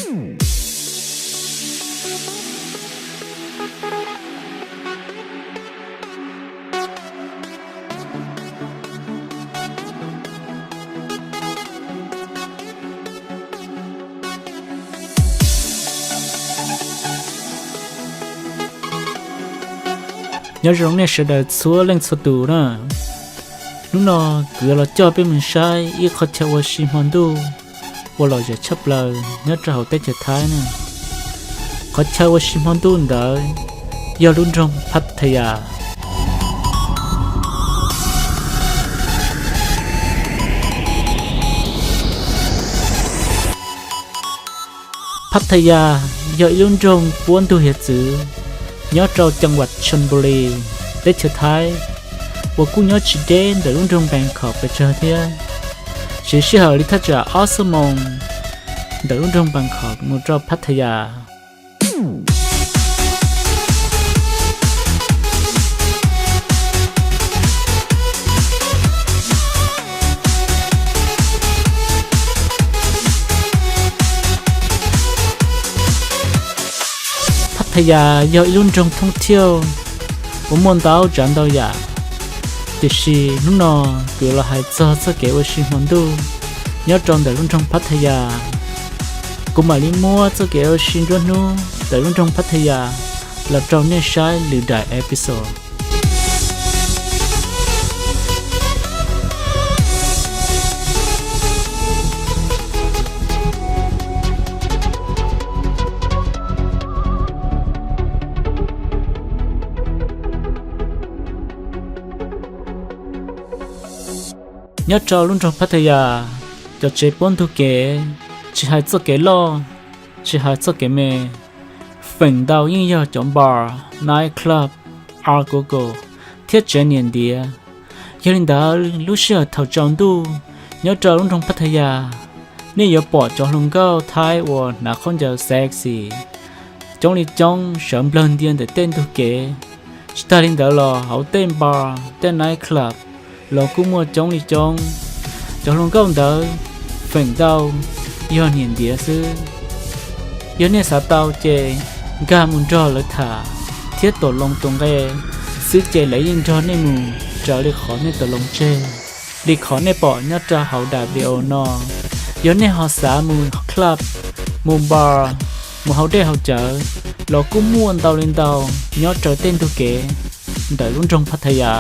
Nyob zoo nej sawv daws txhua leej txhua tus na. Hnub no kuv yuav los coj peb mus saib ib qhov chaw ua si hmo ntuj uas lom zem tshaj plaws nyob rau hauv teb chaws Thaib na. Qhov chaw ua si hmo ntuj ntawd yog lub nroog Pattaya. Pattaya yog ib lub nroog puab ntug hiav txwv nyob rau ceeb vaj Chonburi, teb chaws Thaib, uas kuj nyob tsis deb ntawm lub nroog Bangkok pes tsawg thiab, siv sij hawm li thaj tsam ob xuab moos ntawm lub nroog Bangkok mus rau Pattaya. Pattaya yog ib lub nroog thoob thiaj uas muaj ntau tsav ntau yam, tiam sis hnub no kuv los hais txog txoj kev ua si hmo ntuj nyob rau ntawm lub nroog Pattaya. Kuv mam li muab txoj kev ua si nruab hnub ntawm lub nroog Pattaya los rau nej saib lwm daim episode. Nyob rau lub nroog Pattaya, cov tsev puab ntug kev, tsis hais txoj kev loj, tsis hais txoj kev me, feem ntau yeej yog cov bar, night club, alcohol, thiab tsev niam ntiav. Yog li ntawd, lub sij hawm thaum tsaus ntuj nyob rau lub nroog Pattaya, nej yuav pom cov hluas nkauj Thaib uas hnav khaub ncaws sexy coob li coob sawv nplawg ntia ntawm tej ntug kev. Tsis tag li ntawd los hauv tej bar, tej night club los kuj muaj coob li coob. Cov hluas nkauj ntawd feem ntau yog niam ntiav xwb. Yog nej xav tau ces nkag mus nrog lawv tham thiab tau loo tus nqe xwb ces lawv yeej nrog nej mus raws li qhov nej tau loo tseg, li qhov nej pom nyob rau hauv daim video no. Yog nej ho xav mus club, mus bar, mus haus dej haus cawv los kuj muaj ntau li ntau nyob rau tej ntug kev ntawm lub nroog Pattaya.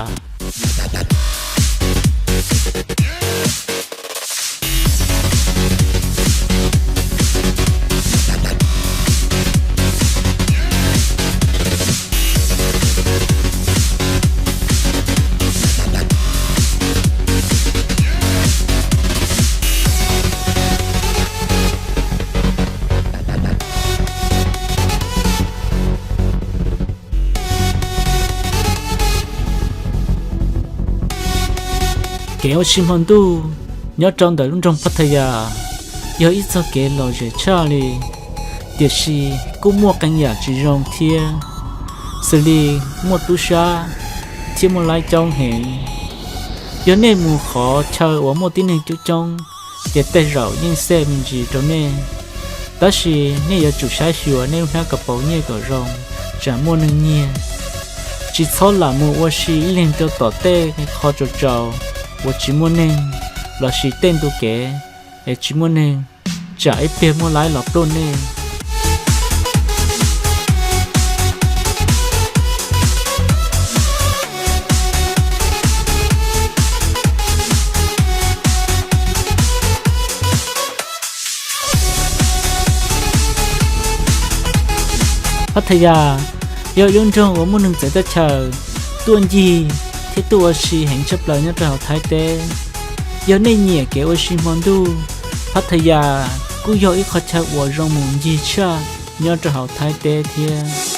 Kev ua si hmo ntuj nyob rau ntawm lub nroog Pattaya yog ib txoj kev lom zem tshaj li, tiam sis kuj muaj qee yam tsis zoo thiab, xws li muaj tub sab thiab muaj laib coob heev. Yog nej mus qhov chaw uas muaj tib neeg coob coob, ces tej zaum yeej xej me ntsis rau nej. Tab sis nej yuav tsum saib xyuas nej lub hnab kaus paus nyiaj kom zoo, tsam muaj neeg nyiag. Tsis txhob lam mus ua si ib leeg rau tom tej qhov tsaus tsaus uas tsis muaj neeg, lossis tej ntu kev es tsis muaj neeg, tsam ib pliag muaj laib los pluj nej. Pattaya yog ib lub nroog uas muaj neeg txawv teb chaws tuaj ncig thiab tuaj ua si heev tshaj plaws nyob rau hauv Thaib teb. Yog nej nyiam kev ua si hmo ntuj, Pattaya kuj yog ib qhov chaw uas zoo mus ncig tshaj nyob rau hauv Thaib teb thiab.